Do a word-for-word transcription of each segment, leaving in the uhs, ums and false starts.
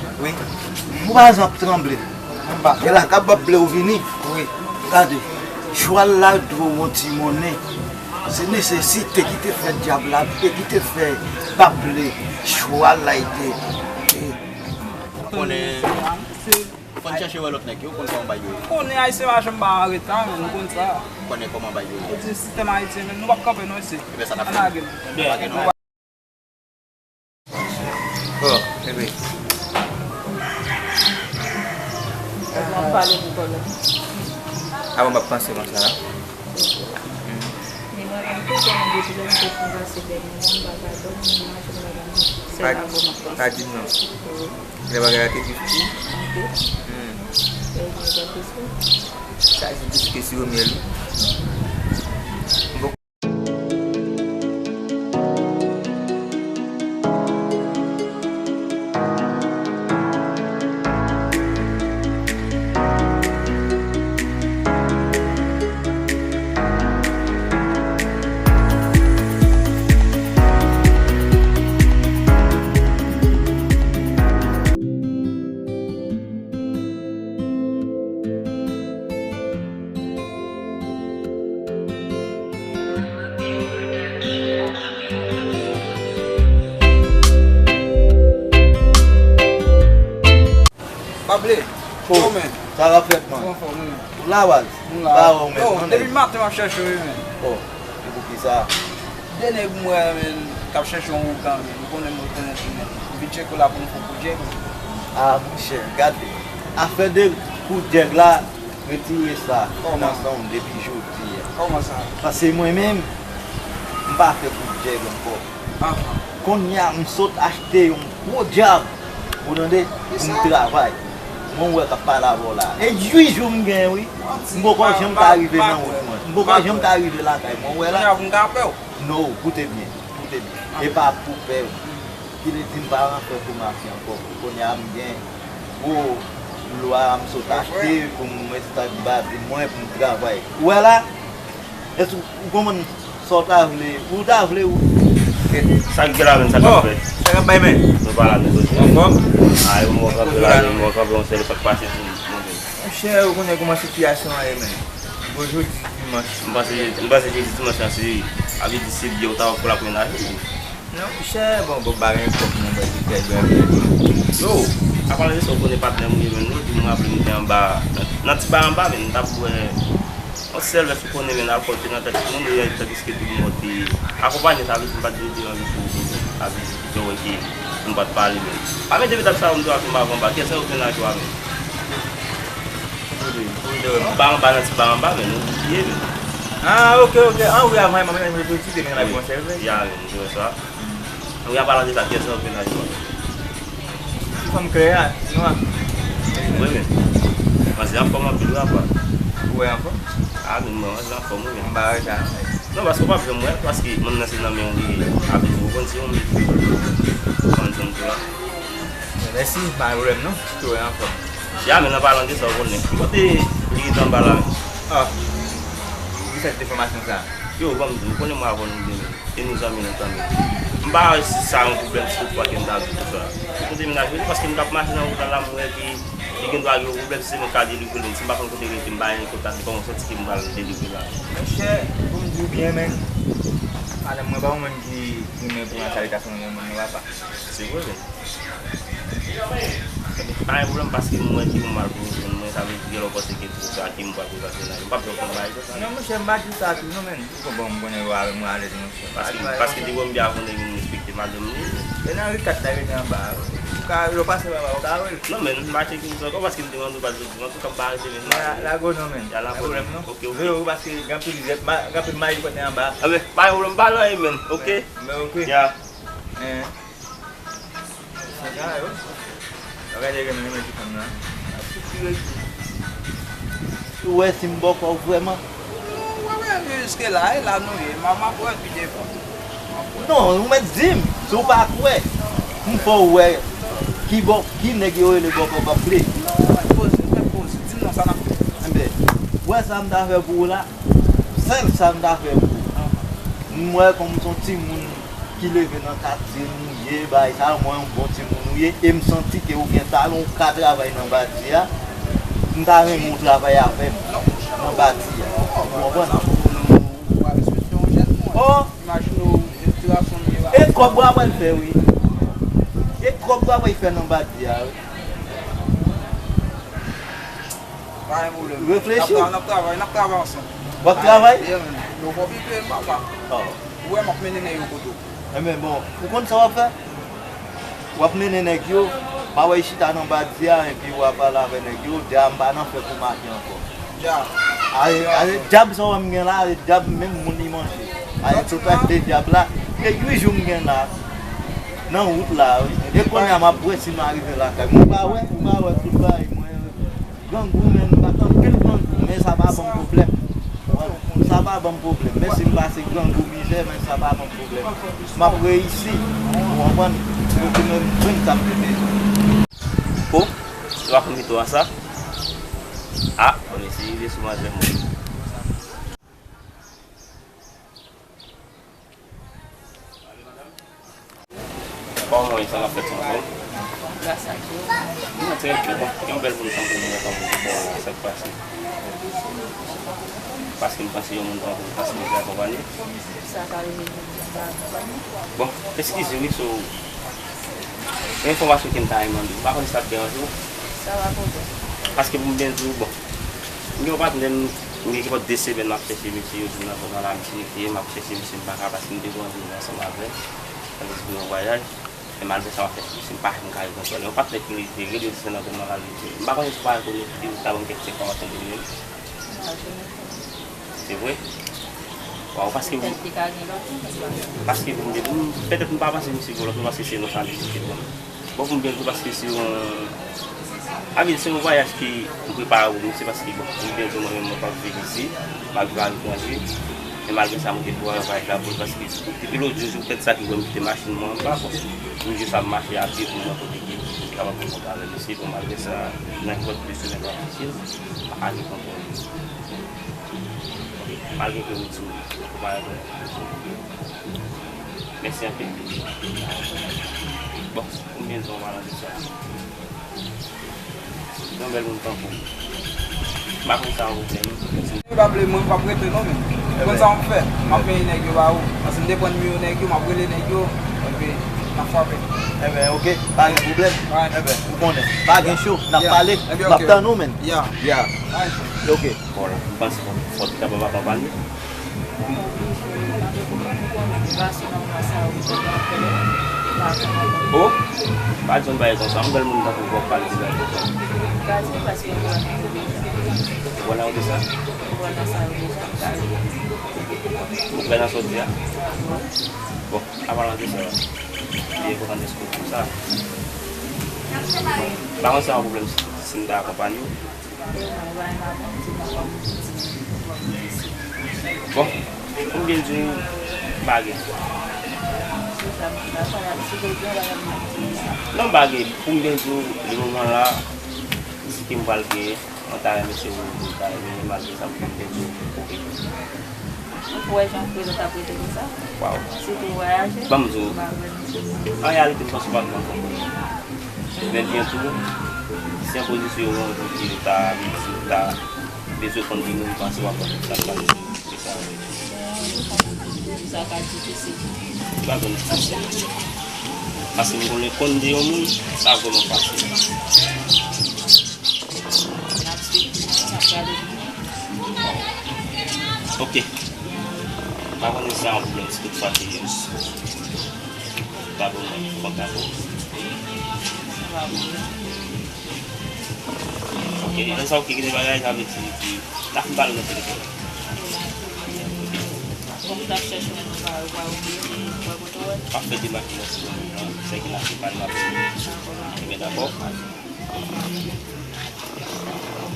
gason. Wi. Ou pa janm ap tranble. M pa. E la, kap bab ble ou vini. Wi. Gade, chwal la dwe yon ti monnen. Se nesesite ki te fè dyab la, e ki te fè bab ble chwal la ete. Ou konnen, fò n chèche wè lòt nèg yo, konn kòman bay yo ye. Konnen Ayisyen pa janm ba an reta, men nou konn sa. Konnen kòman bay yo ye. Yo di sistèm ayisyen, men nou p ap kanpe non, mesye. Ebyen, sa n ap fè. Ann lage l. Ann lage l. Bon, ebyen. Mwen pale pou kòlè. Avan m ap panse konsa. Men mwen menm tou, kòman depi lè m te konn pase dènye mwa, m pa ka dòmi, m mache, m pa ka manje. Sèl avè w m ap panse. Pa di m non. Wi. Lè bagay la te difisil. Anpil. Hmm. Lè ou gen pèpesyon. Sa di plis ke siro myèl wi. M poko Bable, oh, yo men. Sa k ap fèt, man? Ou anfòm, wi, men. Ou la, baz? M la. Pa wè w, men. Oh, depi maten m ap chèche w, wi, men. Oh, e poukisa? De nèg m wè, men, k ap chèche yon ougan, men. M konnen m rekonèt li, men. M vin tcheke w la pou nou fè yon kout djèg, men. Ah, monchè, gade. Afè de kout djèg la, retire sa nan san w depi jodi a. Kòman sa? Paske mwen menm, m pa fè kout djèg ankò. Ahan. Kounye a, m sot achte yon gwo djab. Ou tande? Pou m travay. Mwen wè k ap pale avè w la. E uit jou m gen, wi. M poko janm ka rive nan wout mwen. M poko janm ka rive lakay mwen. Ou wè la? Kounye a pou m ka pè w. No, koute byen. Koute byen. E pa pou pè w. Ki vle di m pa ranfè pou mafya ankò. Kounye a m gen gwo lwa m sot achte pou m estak babin mwen pou m travay. Ou wè la? Èske ou konprann sa w ta vle? Ou ta vle ou. Sa k gen la menm, sa k ap fèt? Sa k ap bay men? Nou pa la nou soti. Anfòm? A, yo mò kanpe la, yo mò kanpe yon sèl sa k pase pou mwen. Monchè, ou konnen kòman sitiyasyon an ye men. Bon, jodi dimanch. M panse, m panse jodi dimanch lan se, a vle di se byen ou ta wè pou l ap menaje. Non, monchè, bon, bon, pa gen kòb nan mwen ki fè byen. Yo, apalan de sa, ou konnen patnè m ou ye menm, non, di m raple m te anba, nan, nan ti ba anba, men m t ap bwè yon sèl vè, ou konnen, men alkòl te nan tèt moun, e tandiske tout moun te akonpanye, sa vle di m pa t vle di anvi pou, pou, sa vle di, ki fè wè ke nou pa t pale, men. Pa mete petap sa, m te raple m ava anba, kiyès nan yo te nan jwa, men. Anba, anba, nan ti ba anba, men, nou bliye, men. Ah, ok, ok. Ah, wi, avan, mwen menm, reflechi, te gen la bon sèl, men. Ya, men, nou wè sa. Wi, an palan de sa, kiyès nan yo te nan jwa? Ti fanm klè a, nwa. Wi, men. Manzè anfòm anpil, wi, apa. Ou wè anfòm? A, men, mwen, manzè anfòm, wi, men. Anba, wè sa. Non, paske w p ap janm wè, paske moun nan se nan men w li ye. Apre tou, ou konn se yon moun ki konn jan tou la. Mèsi, pa gen pwoblèm non. Tou wè anfòm. Ya, men nan palan de sa, ou konnen. Ki kote li rete anba la menm? Ah. Ki sèt enfòmasyon sa? Yo, ban m di w, ou konnen mwen avè w nou byen menm. E nou zanmi, nou zanmi. M pa wè si sa yon pwoblèm, si toutfwa ke m ta di konsa. Kote mennaj mwen, paske m t ap mache nan wout la, la, m wè ke li gen dwa gen yon pwoblèm, si se mwen k ka delivre l, menm si m pa konn kote l rete, m ba li kontak li, kòman w santi ke m pral delivre l la? Monchè, pou m di w byen, men, madanm mwen pa yon moun ki renmen pran sa li ta fè nan yon moun, non, papa. Se vre, men. Pa gen pwoblèm, paske m wè ki pou m al pou m jwenn mwen, sa vle di gen lè w panse ke se sa ki m pral prezante la. M p ap janm konn bagay konsa. Non, monchè, m pa di sa tou, non, men. Ou konprann, m konnen yo avè mwen alèz, monchè. Paske, paske depi m byen avè w, nèg m respekte madanm li. E nan ri kat la, rete anba. Ou ka, yo pase anba, ou ka wè l. Non, men, m pa tcheke w ankò, paske m te mande w pa jodi, antouka, m pa rete, men. La, la go non, men. Ya, la go non. Ok, ok. Vre, ou paske gen anpil zèb, ma-, gen anpil mayi kote anba. A, men, pa gen pwoblèm, pa nan anyen, men. Ok. Men, ok. Ya. Eh. Sa ka yo. Bagay de renmen renmen ti fanm nan. Ap soupire tou. Ou wè si m bòkò w vrèman? Ou wè, men, jiske la, e la nou ye. M a, m ap wè pi devan. Non, ou mèt di m. Si w pa kwè, m fè w wè ki bò, ki nèg yo rele bòkò k ap ple. Non, mèt poze, mèt poze. Di m non, sa n ap fè. Enben, ou wè sa m ta fè pou ou la? Sèl sa m ta fè pou ou. M wè kòm w se yon timoun ki leve nan katye nou ye, bagay sa, mwen yon bon timoun ou ye, e m santi ke ou gen talan, ou ka travay nan bati a, m ta renmen ou travay avè m nan bati a. Ou konprann? Oh! E kòb w ap al fè, wi. E kòb w ap al fè nan bati a, wi. Pa gen pwoblèm. Reflechi. N ap tra-, n ap travay, n ap travay ansanm. W ap travay? Yeah, man. Nou fò pi peye m, papa. Oh. Ou wè m ap mennen nèg yo kote w. Enben, bon, ou konn sa w ap fè? W ap mennen nèg yo, pa wè y chita nan bati a, epi w ap pale avè nèg yo, dja m pa nan fè pou make ankò. Dja. Aye, aye, dyab sa w wè m gen la, aye, dyab menm moun li manje. Aye, tout ak de dyab la, e uit jou m gen la, nan wout la, wi. E kounye a m ap wè si m a rive lakay mwen. Ou pa wè, ou pa wè tout bagay mwen. Grangou, men, m bat anpil grangou, men sa pa ban m pwoblèm. Sa pa ban m pwoblèm. Men si m pase grangou, mizè, men sa pa ban m pwoblèm. M ap reyisi. Ou konprann? Pou ke mwen jwenn sa m te bezwen. O, se pa fanmi to a sa? A, bon, mesye rive sou manzè mwen. Kòman w ye, sa k ap fèt, sa anfòm? Gras a Dye. Mwen trè byen, bon, yon bèl moun tankou mwen, tankou w, bon, sa k pase? Paske m panse yon moun tankou w, paske m te akonpanye. Sa ka rive, m pa akonpanye. Bon, eskize wi, so, yon enfòmasyon ke m ta renmen mande w. M pa konn si l ap deranje w. Sa pa pwoblèm. Paske pou m byen di w, bon, m gen yon patnè m, m gen kèk de semèn m ap chèche misye, yo di m nan zòn nan la, misye rete, m ap chèche misye, m pa ka, paske m te pran yon ansanm avè l, nan lespri yon vwayaj, men malgre sa, m ap chèche misye, m pa janm ka rive jwenn l. Yon patnè ki rete, rele, se nan zòn nan la, li rete. M pa konnen si w pa rekonèt li, ou ta ban m kèk enfòmasyon de li menm. M pa janm Se vre? Waw, paske pou m, paske pou m di, m, petèt m pa panse misye gen lòt non, paske se non sa misye te ban m. Bon, pou m byen di w, paske se yon, a vle di, se yon vwayaj ke m prepare pou misye, paske, bon, pou m byen di w, mwen menm, mwen p ap viv isi, m ap viv aletranje. Men malgre sa, mwen te prepare vwayaj la pou li, paske depi lòt jou, jou fèt sa ki wè m kite machin mwen anba, bon, m jis ap mache a pye pou m nan kote ki, ki kapab rankontre avè misye, bon, malgre sa, nan nenpòt de semèn w ap chèche l, m pa ka gen kontwòl li. Malgre ke m di w, ou pa rekonèt. Mèsi anpil. Bon, konbyen tan w pale de sa? Yon bèl moun tankou w. M pa konn sa yon pwoblèm. Yo pa vle mwen, m p ap rete non, men. Ou konn sa m ap fè? M ap peye nèg yo ba ou. Paske m te pran nimewo nèg yo, m ap rele nèg yo, epi n ap frape. Enben, oke, pa gen pwoblèm. Enben, ou konnen. Pa gen cho, n ap pale, m ap tann ou, men. Ya. Ya. Oke. Bon, m panse fò, fò w te kapab akonpanye. O, pa di yon bagay konsa, yon bèl moun tankou w ap pale de bagay konsa. Ou pral nan wote sa? Ou pral nan sòti a? Bon, apalan de sa, li enpòtan de sipòte konsa. Pa konn si se yon pwoblèm si, si m ta akonpanye w. Bon, pou m byen di w, m pa gen. Non, m pa gen. Pou m byen di w, le moman la, si ke m pral gen, mwen ta renmen se ou, mwen ta renmen, malgre sa, pou m byen di w, oke. Ou wè jan Fredo t ap rete konsa? Waw. Sitou vwayaje. Ban m di w, an reyalite, m panse w pa t pran konprann. Men byen tou, si an pozisyon yo rankontre, yo ta vin di, yo ta bezwen konn di nou, m panse w ap konprann sa k pral rive. Se sa, wi. Sa ka difisil. Li pa vrèman difisil. Paske m konnen konn de yon moun, sa vrèman fasil. N ap swiv, n ap gade. Ok. M pa konnen si se yon pwoblèm, si toutfwa te ta bon, kontak ou. Ok, lè sa w kite bagay, sa vle di, di, n ap pale nan telefòn. Kòm w t ap chèche mwen, nou pa, ou pa oubli, ou pa konn wè. M ap fè demach nan sèkil la, se pale m ap. Ebyen, dakò.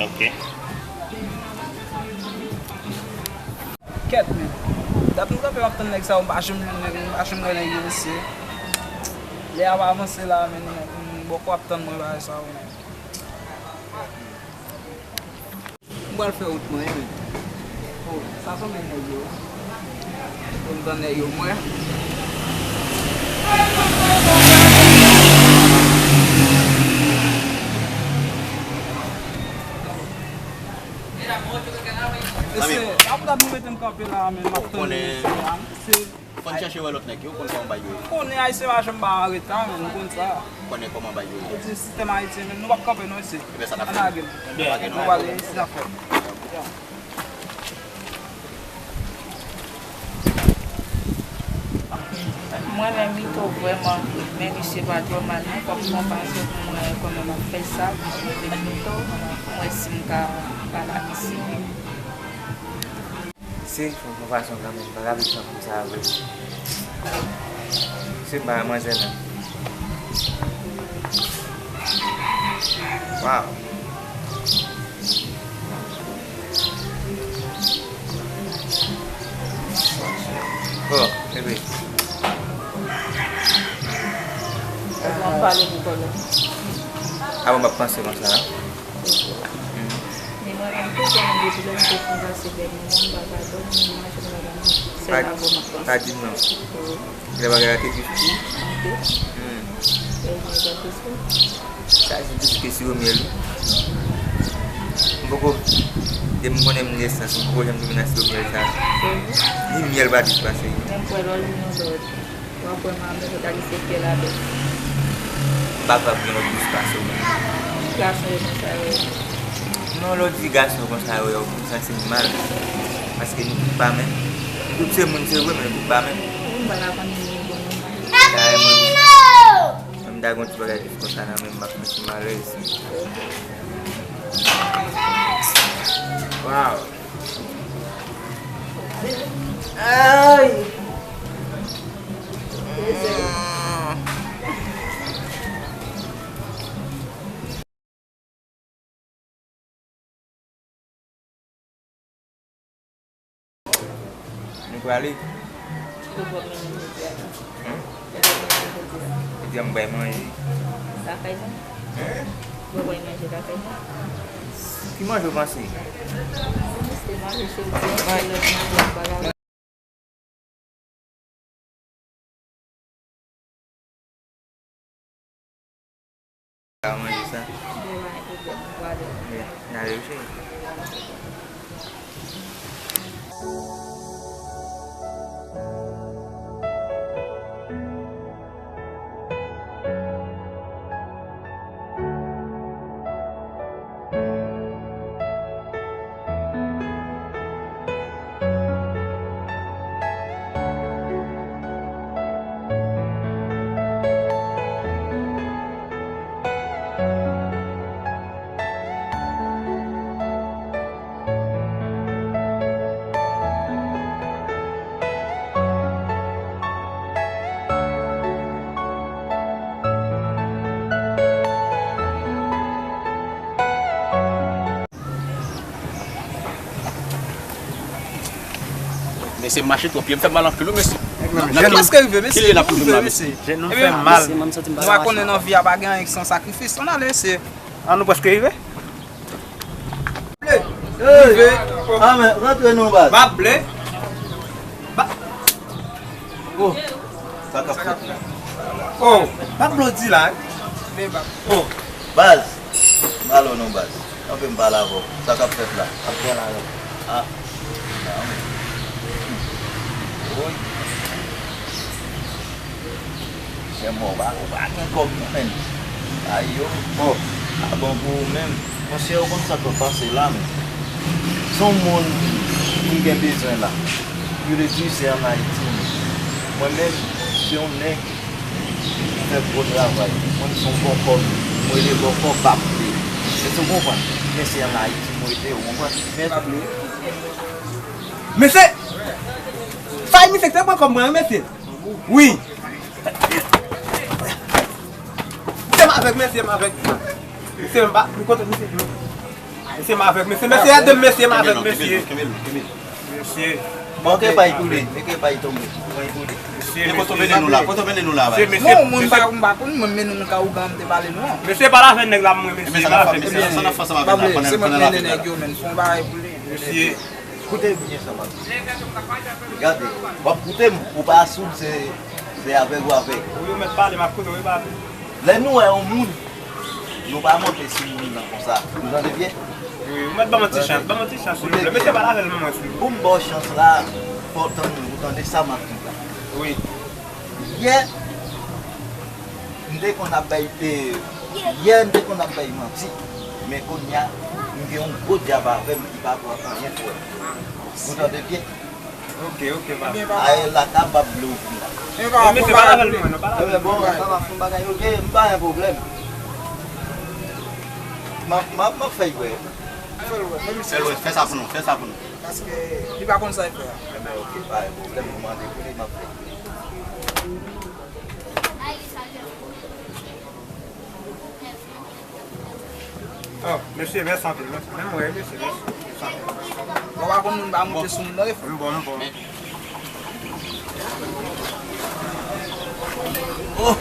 Ok. Kèt, men. Dat m kanpe m ap tann nèg sa yo, m pa janm jwenn nèg, m pa janm wè nèg yo mesye. Lè a ap avanse la, men, m bòkò ap tann mwen bagay sa yo, men. M pral fè wout mwen, men. Oh, sa sanble nèg yo. Pou m tann nèg yo, mwen. Mesye, la pou dat nou mete m kanpe la, men m ap tann mesye a. Fò n chèche wè lòt nèg yo, konn kòman bagay yo ye. Konnen Ayisyen pa janm ba an reta, men nou konn sa. Konnen kòman bagay yo ye. E di sistèm ayisyen, men nou p ap kanpe non, mesye. Ebyen, sa n ap fè. Ann lage l. Ebyen, nou pale, se zafè. Mwen menm, Mito vrèman anpil, men misye pa twò mal non, kòm konpasyon pou mwen, kòman m ap fè sa, pou m mete Mito, mwen si m ka pale ak misye. Se yon fason kanmenm, pa ka viv san fanm sa a vre. Se pa manzè menm. Waw. Oh, bebe. Ou konn pale pou kòlè. Avan m ap panse konsa. Men mwen menm tou, konnen depi lè m te fin pase dènye mwa, m pa ka dòmi, m mache, m pa ka dòmi. Sèl avè w m ap panse. Pa di m non. Lè bagay la te difisil. Anpil. Hmm. Lè bagay la te difisil. Sa di plis ke siwo myèl, wi. M poko, depi m konnen m nesans, m poko janm tounen nan siwo myèl sa. Se vre? Ni myèl pa plis pase. Menm kwè lè w jwenn yon lòt. W ap wè manman sot al li se fyèl avè l. M pa kwè ap gen lòt plis pase w menm. Gason yo konsa yo ye. Non, lè w di gason yo konsa yo ye, m santi m mal. Paske nou tout pa menm. Nou tout se moun, se vre, men nou tout pa menm. Ou m pa ka konnen nivo nou. Sa e mwen. Menm ta gon ti bagay plis konsa nan men m, m ap santi m alèz. Waw. Ay! Nou prale. Ki kote w ap mennen jodi a la? Hmm? Ki kote w ap mennen jodi a? Jodi a m bay manje. Lakay mwen? Hmm? Ou bay manje lakay mwen? Ki manje w panse? Se manje cheri, se lòt manje, bagay. Ka manje sa. Gen pa gen pwoblèm, nou prale. Yeah, n ale wi cheri. Mesye, m mache twòp, pye m fè mal anpil wi mesye. N ap prèske rive mesye, nou rive mesye. Jèn nou fè mal. Nou pa konnen nan vi a pa gen anyen ki san sakrifis. Ann ale mesye. An nou prèske rive. Rive. Amèn. Rantre non baz. M ap ble. Oh, sa k ap fèt la? Oh, Pablo di la. Oh, baz, m alò non baz. Anpe m pale avè w. Sa k ap fèt la? Ap pran la non. Ah, non. Woy. Chè mò, w pa, w pa gen kòb non, menn. Ayo, bon, a bon pou ou menm. Monchè, ou konn sa k ap pase la, menn. Se yon moun m gen bezwen la. Yo te di se ann Ayiti, menn. Mwen menm, se yon nèg ki fè gwo travay. Mwen, se yon bòkò, m rele bòkò Bable. Èske w konprann? Men se ann Ayiti m rete, ou konprann? Men Bable. Mesye! Sa e misye ki te pran kòb mwen, mesye? Wi. Mesye m avèk, mesye m avèk. Mesye m pa, m kontan, mesye. Mesye m avèk, mesye, mesye, ède m, mesye m avèk, mesye. Mesye. Bon, ke pay koule, ke pay tonbe. Mesye, kote w mennen nou la? Kote w mennen nou la, baz? Non, mwen pa, mwen pa konn, mwen mennen nou ka ougan, m te pale nou an. Mesye, pale avè nèg la, mwen, mesye, pale avè mesye. Sa n ap fè ansanm avè l la, pandan, pandan l ap vin la? Nèg yo, men, fè yon bagay pou li. Mesye. Koute byen sa m ap di. Gade, w ap koute m, ou pa soud, se, se avèg ou avèg. Wi, ou mèt pale, m ap koute w, wi, pale. Lè nou wè yon moun, nou pa monte sou moun nan konsa. Nou tande byen? Wi, ou mèt ban m yon ti chans, ban m yon ti chans, silvouplè. Mesye, pale avè l, mwen, silvouplè. Pou m ba w chans la, fò w tann mwen, ou tande sa m ap di la. Wi. Yè, m te konn ap bay, e, yè, m te konn ap bay manti. Men kounye a, m gen yon gwo dyab avè m ki pa pran anyen, frè. Ou tande byen? Ok, ok, papa. Ay, la ka Bable ou vin la. E mesye, pale avè l, mwen, non, pale avè l. Bon, sa va fè yon bagay, ok, m pa gen pwoblèm. M ap, m ap, m ap fè y wè. Fè l wè, fè sa pou nou, fè sa pou nou. Paske li pa konn sa l fè a. Enben, ok, pa gen pwoblèm, nou mande pou li, m ap fè l. Oh, mesye, mèsi anpil, mèsi. Menm mwen, mesye, mèsi. Mèsi anpil. Bon, pa konn moun pa monte sou moun nan, e fò. M bon, m bon. Oh!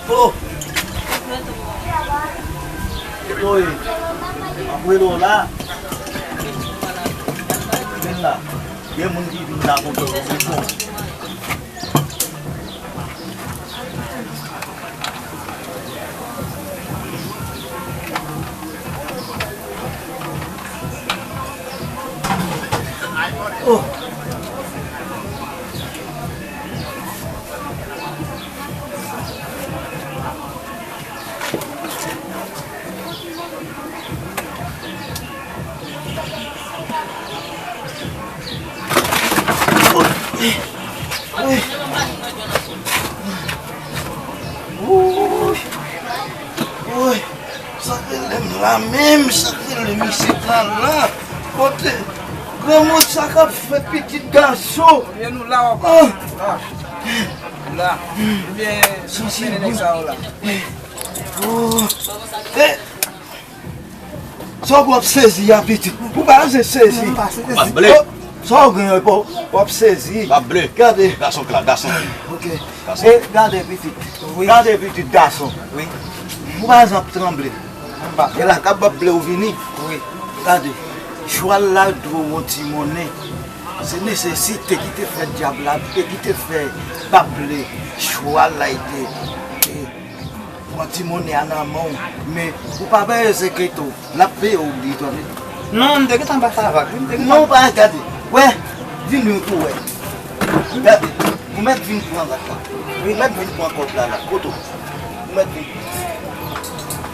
Oh! Oy! Ap rele w la. Vin la. Gen moun ki vin la kote w, se bon. Oh. Woy! Woy! Sa k rele m la menm? Sa k rele m isit la la? Kote? Granmoun, sa k ap fèt, pitit gason? Olye nou la, w ap... Ah! La. Ebyen, sa se nèg sa yo la. Oh. Eh! Sa w ap sezi a, pitit? Ou pa bezwen sezi. M pa sezi. Bab ble. Oh, sa w gen, w ap sezi. Bab ble. Gade. Gason klè, gason. Ok. Gason. E gade, pitit. Wi. Gade, pitit gason. Wi. Ou pa janm tranble. M pa. E la ka Bab ble ou vini. Wi. Gade. Chwal la dwe yon ti monnen. Se nesesite ki te fè dyab la, e ki te fè Bab ble. Chwal la, e te, e, Pran ti monnen an nan men w, men ou pa bezwen enkyete w, l ap peye w li, tande. Non, m te gentan ba sa vag, wi, m te gentan... Non, ou pa gade. Wè, vin wi pou wè. Gade, ou mèt vin pran vag la. Ou mèt vin pran kòb la, la, kote w. Ou mèt vin.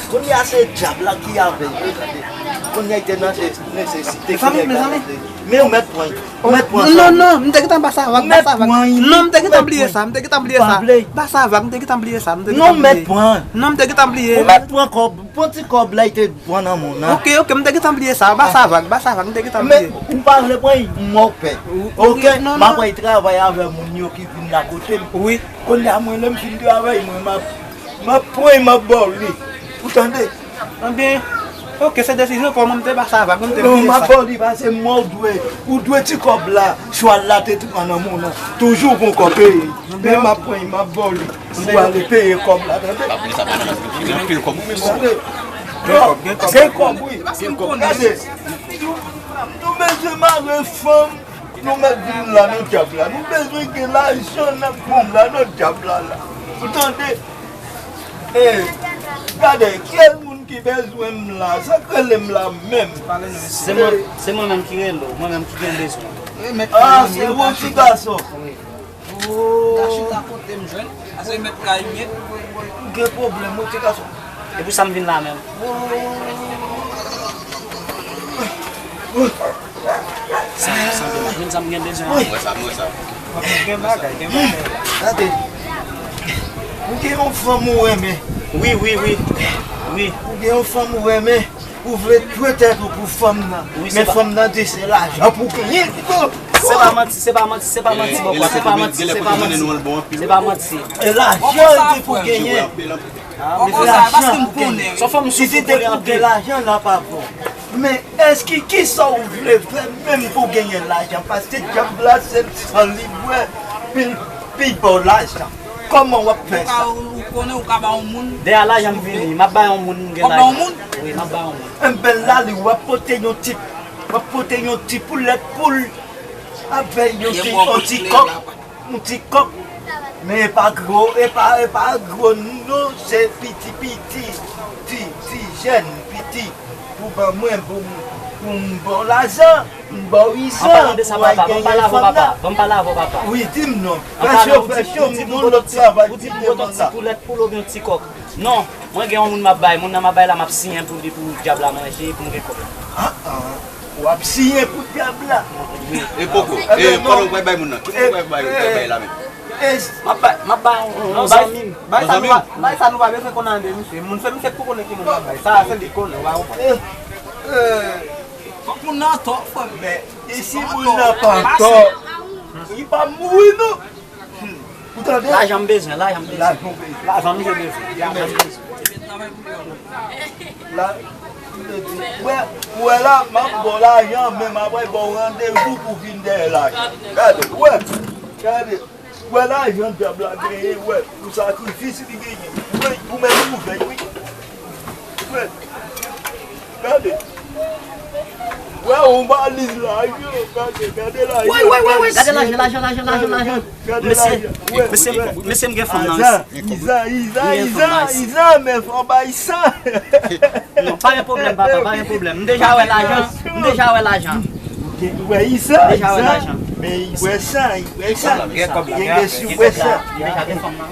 Kounye a se dyab la ki avè l, tande. Kounye a li te nan nesesite, kounye a li pa tande. Men ou mèt pran. Ou mèt pran sa. Non, non, m te gentan ba sa vag, ba sa vag. Non, m te gentan bliye sa, m te gentan bliye sa. Ba sa vag, m te gentan bliye sa, m te gentan bliye. Non, m mèt pran. Non, m te gentan bliye. Ou mèt pran kòb, pran ti kòb la, li te pran nan men w nan. Ok, ok, m te gentan bliye sa, ba sa vag, ba sa vag, m te gentan bliye. Men ou pa vle pran, m wè w pè. Ok, m ap travay avè moun yo ki vin la kote m. Wi. Kounye a mwen, lè m fin travay, mwen, m ap, m ap pran, m ap ba w li. Ou tande? Ebyen, ok, se desizyon pa w, mwen m te ba sa vag, mwen m te bliye sa. Non, m ap ba w li, pase m wè w dwe, ou dwe ti kòb la, chwal la te pran nan men w nan. Toujou gon kòb peye. Men m ap pran, m ap ba w li. Ou ale peye kòb la, tande? Gen anpil kòb, wi, men bon. Tande? Gen kòb, gen kòb. Gen kòb, wi. Gen kòb, gade. Nou bezwen mare fanm, nou mèt vin la nan dyab la. Nou bezwen gen lajan n ap vin la nan dyab la la. Ou tande? E, gade, kiyès moun ki bezwen m la? Sa k rele m la menm? Se mwen, se mwen menm ki rele w, mwen menm ki gen bezwen. Ah, se ou ti gason. Ou gen pwoblèm, ou ti gason. E pou sa m vin la menm. Sa, sa m vin la. Vin sa m gen bezwen an. Mwen sa, mwen sa. Gen bagay, gen bagay. Gade. Ou gen yon fanm ou renmen. Wi, wi, wi. Wi. Ou gen yon fanm ou renmen. Ou vle twe tèt ou pou fanm nan. Men fanm nan di se lajan pou genyen. Se pa manti, se pa manti, se pa manti, bòkò. Se pa manti, se pa manti. Se pa manti. E lajan li pou genyen. Li vle lajan pou genyen. Si se te pou gen lajan, l ap avè w. Men èske kisa w vle fè menm pou genyen lajan? Paske dyab la se san li bwè, pi, pi ba w lajan. Kòman w ap fè sa? Ou konnen ou ka ba yon moun. Dèyè lajan m vini, m ap ba yon moun m gen lajan. Wi, m ap ba yon moun. Enben la li w ap pote yon ti, w ap pote yon ti poulèt poul avè yon ti, yon ti kòk. Yon ti kòk, men e pa gwo, e pa, e pa gwo non, se piti piti, ti, ti jèn, piti, pou ban mwen, pou, pou m ba w lajan, m ba w ijan, pou w al genyen fanm nan. Ban m pale avè w, papa. Wi, di m non. Fè cho, fè cho, m gon lòt travay ki demann la. Ou di m pote yon ti poulèt poul oubyen yon ti kòk. Non, mwen gen yon moun m ap bay, moun nan m ap bay la, m ap siyen pou li, pou dyab la manje, pou m gen kòb la. Ah, ah. W ap siyen pou dyab la. E poko. E pandan w pral bay moun nan, ki moun w pral bay, w pral bay la menm? M ap bay, m ap bay yon, yon zanmi m. Bay sa nou pa, bay sa nou pa bezwen konnen de misye. Moun se misye k pou konnen ki moun w ap bay. Sa, se li k konnen, ou pa konprann. Fòk moun nan antò, frè m. Men, e si moun nan pa antò, li pa mouri non. Ou tande? Lajan m bezwen, lajan m bezwen. Lajan w bezwen. Lajan misye bezwen. Lajan m bezwen. La, ou te di, wè, ou wè la, m ap ba w lajan, men m ap ba w randevou pou vin dèyè lajan. Gade, ou wè, gade, ou wè lajan dyab la genyen, ou wè, pou sakrifis li genyen. Ou wè, ou menm ou vèy, wi. Ou wè, gade. Wè, yon valiz lajan, gade, gade lajan. Wi, wi, wi, wi, gade lajan, lajan, lajan, lajan, lajan. Mesye, mesye, mesye, m gen fanm nan isi. Izan, Izan, Izan, Izan, men fanm pa Izan. Non, pa gen pwoblèm, papa, pa gen pwoblèm. M deja wè lajan, m deja wè lajan. Ou wè Izan, Izan. Men wè sa, wè sa. Gen kòb la, gen kòb la.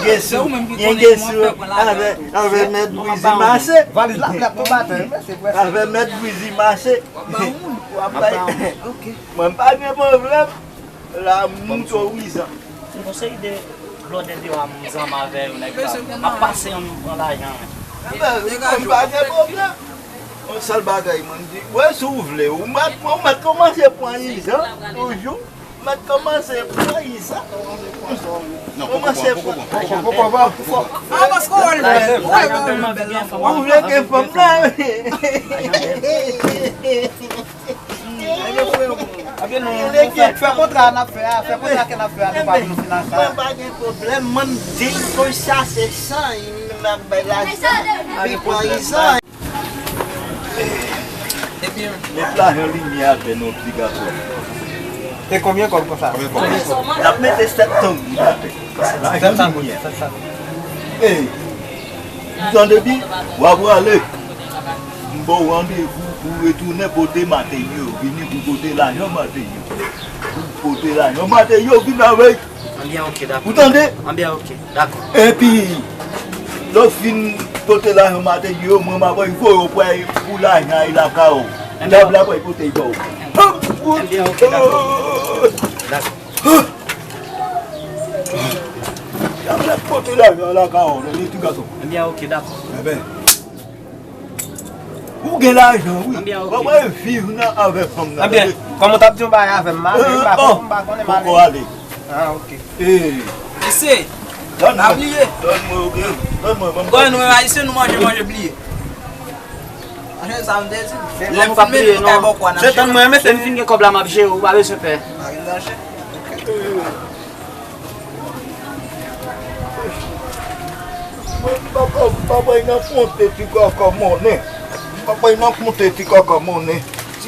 Gen sou, gen sou, avè, avè mèt Bwizi mache. Valiz la, l ap tonbe atè, wi, mesye, wè sa. Avè mèt Bwizi mache. W ap bay. Mwen pa gen pwoblèm. La, m moute w Izan. M gon seri de blòdè deyò a, m zanmi avè yo, nèg la. M ap pase yon, yon lajan. Enben, m pa gen pwoblèm. Yon sèl bagay, mwen di, wè, si w vle, ou mèt, ou mèt kòmanse pran Izan, toujou. Ou mèt kòmanse pran Izan. Kòmanse pran. Ou vle gen fanm nan, wi. Ebyen, nou, nou fè, fè kontra n ap fè a, fè kontra ke n ap fè a, nou pa vin fin ak sa. Mwen pa gen pwoblèm, mwen m di l konsa, se san, m ap bay lajan, li pran Izan. Met lajan li ni avè nou, ti gason. E konbyen kòb konsa? Konbyen kòb? N ap mete sèt san goud atè. Sèt san goud, sèt san goud. Ey, ou tande byen? W ap prale. M ba w randevou pou w retounen pote Mateo. Vini pou pote lajan Mateo. Pou pote lajan Mateo, vin avèk. Anbyen, oke, dakò. Ou tande? Anbyen, oke, dakò. Epi, lè w fin pote lajan Mateo, mwen m ap voye w pou lajan a lakay ou. Dyab la pral pote l ba w. Anbyen, oke, dakò. Dakò. Dyab la pote lajan lakay ou, ti gason. Anbyen, oke, dakò. Enben. Ou gen lajan, wi. Anbyen, oke. W ap viv nan avè fanm nan. Anbyen, kòm ou t ap di yon bagay avè m, m ale, m pa konn, m pa konnen m ale. Poko ale. Ah, oke. Mesye, pa bliye. Donn mwen, oke. Donn mwen, donn mwen. Bon, nou menm Ayisyen, nou manje, manje, bliye. Manje sa m te di. Lè m fin mete nou kay bò kwa n ap jere. Se tann mwen, mesye, m fin gen kòb la, m ap jere, ou pa bezwen pè. Pa gen danger. Mwen, m pa, m pa bay nan konte ti kòkò monnen. M pa bay nan konte ti kòkò monnen. Ti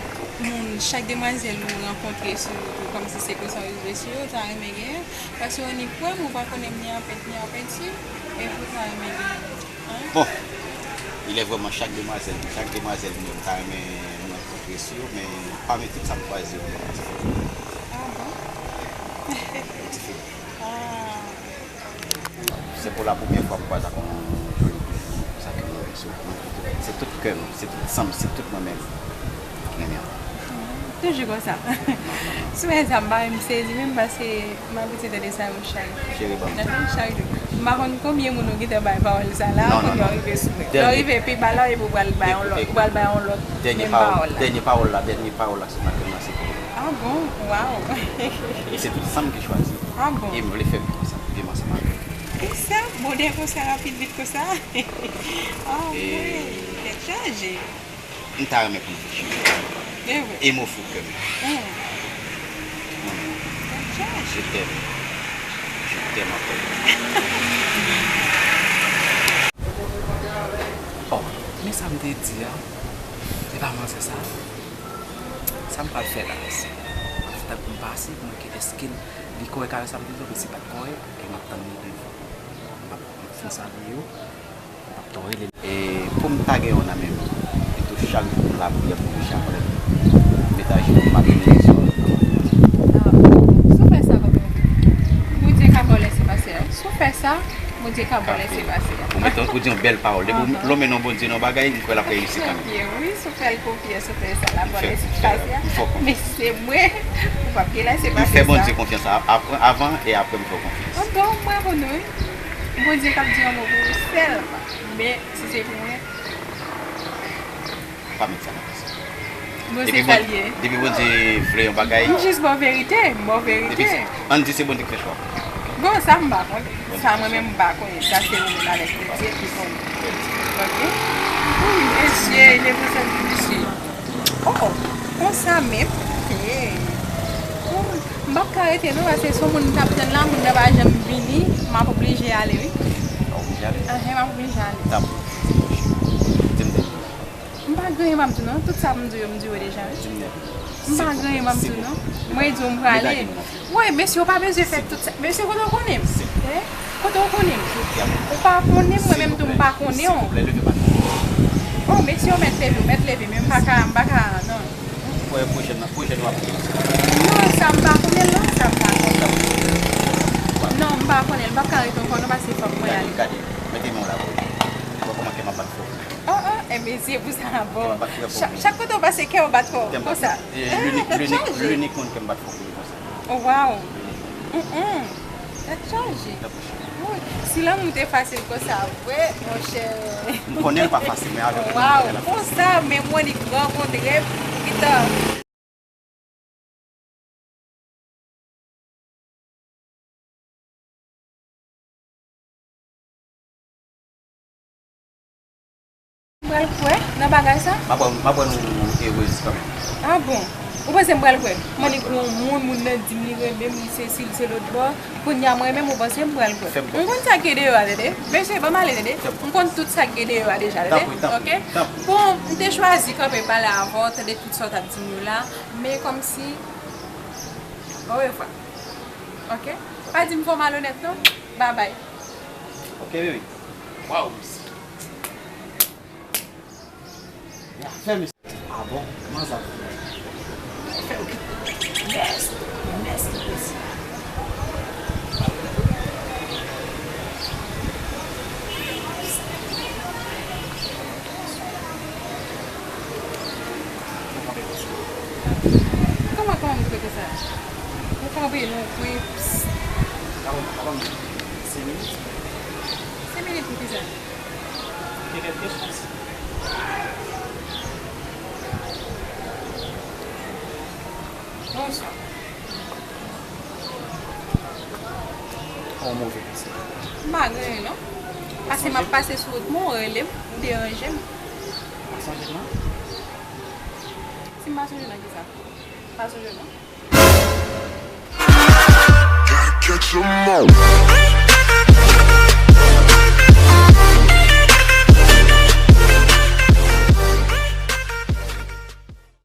chak moun, chak demwazèl ou rankontre sou YouTube, kòmsi se konsa ou rive sou yo, ou ta renmen genyen? Paske ou ni pwèv, ou pa konnen ni an pent, ni an penti, epi ou ta renmen genyen. Hein? Bon, il est vraiment chak demwazèl, chak demwazèl mwen ta renmen rankontre sou yo, men pami tout sa m chwazi yo. Ah bon? Ti fi. Ah. Se pou la premyè fwa m kwaze ak yon joli fi konsa ke mwen renmen. Se tout kè m, se tout san m, se tout mwen menm. Mwen renmen Toujou konsa. Sou wè sa, m pa menm sezi menm paske m abitye tande sa yo chak jou. Cheri, ban m. Chak jou. M pa konn konbyen moun ou gentan bay pawòl sa la, non, non, kounye a w rive sou mwen. Lè w rive pi ba la, epi w pral bay yon lòt, ou pral bay yon lòt menm pawòl la. Dènye pawòl la, dènye pawòl la, se pa ke m nan, se pou ou. Ah bon? Waw. E se tout sa m ki chwazi. Ah bon? E m vle fè vi konsa, viv ansanm avè w. E sa, bonè konsa, rapid vit konsa? Ah wi, tèt chaje. M ta renmen pou m te cheri. E vre. E m ofri w kè m. Hmm. Mwen menm. Tèt chaje. Je t'aime. Je t'aime encore. Oh, men sa m te di a, se pa manzè sa. Sa m pral fè la, se, tankou m pase pou mwen ke èske li kòrèk avè sa m te di, oubyen si l pa t kòrèk, e m ap tann li ankò. M ap, m ap fin salye yo. E pou m ta gen yon nan men m, e tou chak jou pou m lapriyè pou Richard Paul, m met ajenou m ap benedisyon. Ah, si w fè sa, kòman? Bondye ka ba w lèsepase a. Si w fè sa, Bondye ka ba w lèsepase a. Ou mete, ou di yon bèl pawòl. Depi w lonmen non Bondye nan bagay, m kwè l ap reyisi kanmenm. Wi, si w fè l konfyans, si w fè sa, l ap ba w lèsepase a. Men si se mwen, ou p ap gen lèsepase sa. M fè Bondye konfyans a-, apre, avan e apre m fè w konfyans. Bon, bon, bravo nou, wi. Bondye k ap di yon mo pou ou sèlman. Men, si se pou mwen, pa met sa nan tèt ou. Bon, se sa l ye. Depi Bondye vle yon bagay. M jis ba w verite, m ba w verite. Ann di se Bondye k fè chwa. Bon, sa m pa konnen. Sa mwen menm m pa konnen. Sa se ou menm avèk Bondye ki konnen. Ok? Wi, mesye, leve sèl pou mesye. Oh, oh. Konsa menm. Hey. Oh, m p ap ka rete non, paske se yon moun m t ap tann la, moun nan pa janm vini, m ap oblije ale, wi. W ap oblije ale? Ahan, m ap oblije ale. Tanpri. Di m de. M pa gen anyen m ap di w non, tout sa m di w yo, m di w yo deja, wi. Di m de. M pa gen anyen m ap di w non. Mwen di w m prale. Wi, mesye, w pa bezwen fè tout sa. Mesye, kote w konnen m? Eh? Kote w konnen m? Ou pa konnen m, mwen menm tou m pa konnen w. Oh, mesye, w mèt leve, w mèt leve, men m pa ka, m pa ka, non. Wè, pwochèn nan, pwochèn w ap vini. Non, sa m pa konnen l non, sa m pa konnen. Non, m pa konnen l, m p ap ka rete ankò non, paske fòk mwen ale. Gade, gade, mete men w la pou ou. Wè kòman kè m ap bat fò. Oh, oh, e mesye pou sa, bon. Kè m ap bat trè fò. Chak, chak kote w pase, kè w bat fò, konsa. Linik, linik, linik moun kè m bat fò pou li konsa. Oh, waw. Mm, mm. Tèt chaje. Wi. Si lanmou te fasil konsa vre, monchè. M konnen l pa fasil, men avèk ou, m konnen l ap fasil. Waw, konsa, men Monique rankontre m, gentan. M pral kwè nan bagay sa? M ap wè, m ap wè nou erez kanmenm. Ah bon? Ou panse m pral kwè? Mwen li gon moun, moun nan di m li renmen m, li sesi, li se lòtbò. Kounye a mwen menm, ou panse m pral kwè? M konn sa k gen deyò a, tande. Mesye, ban m ale, tande. M konn tout sa k gen deyò a deja, tande. Ok? Bon, m te chwazi kanpe pale avè w, tande tout sa w t ap di m yo la. Men kòmsi, orevwa. Ok? Pa di m fò malonèt non. Babay. Ok, baby. Waw, mesye. Fè mesye. Ah bon? Kòman sa? Fè ok. Mèsi. Mèsi, mesye. Kòman, kòman m te fè sa? Ou kanpe, nou kwe. Senk minit. Senk minit pou kisa? Te fè de chans. Bonswa. Ou move konsa. M pa gen anyen non. Paske m ap pase sou wout mwen, ou rele m, ou deranje m. Pa sonje m non? Si m pa sonje nan kisa? M pa sonje non. Gotta catch 'em all.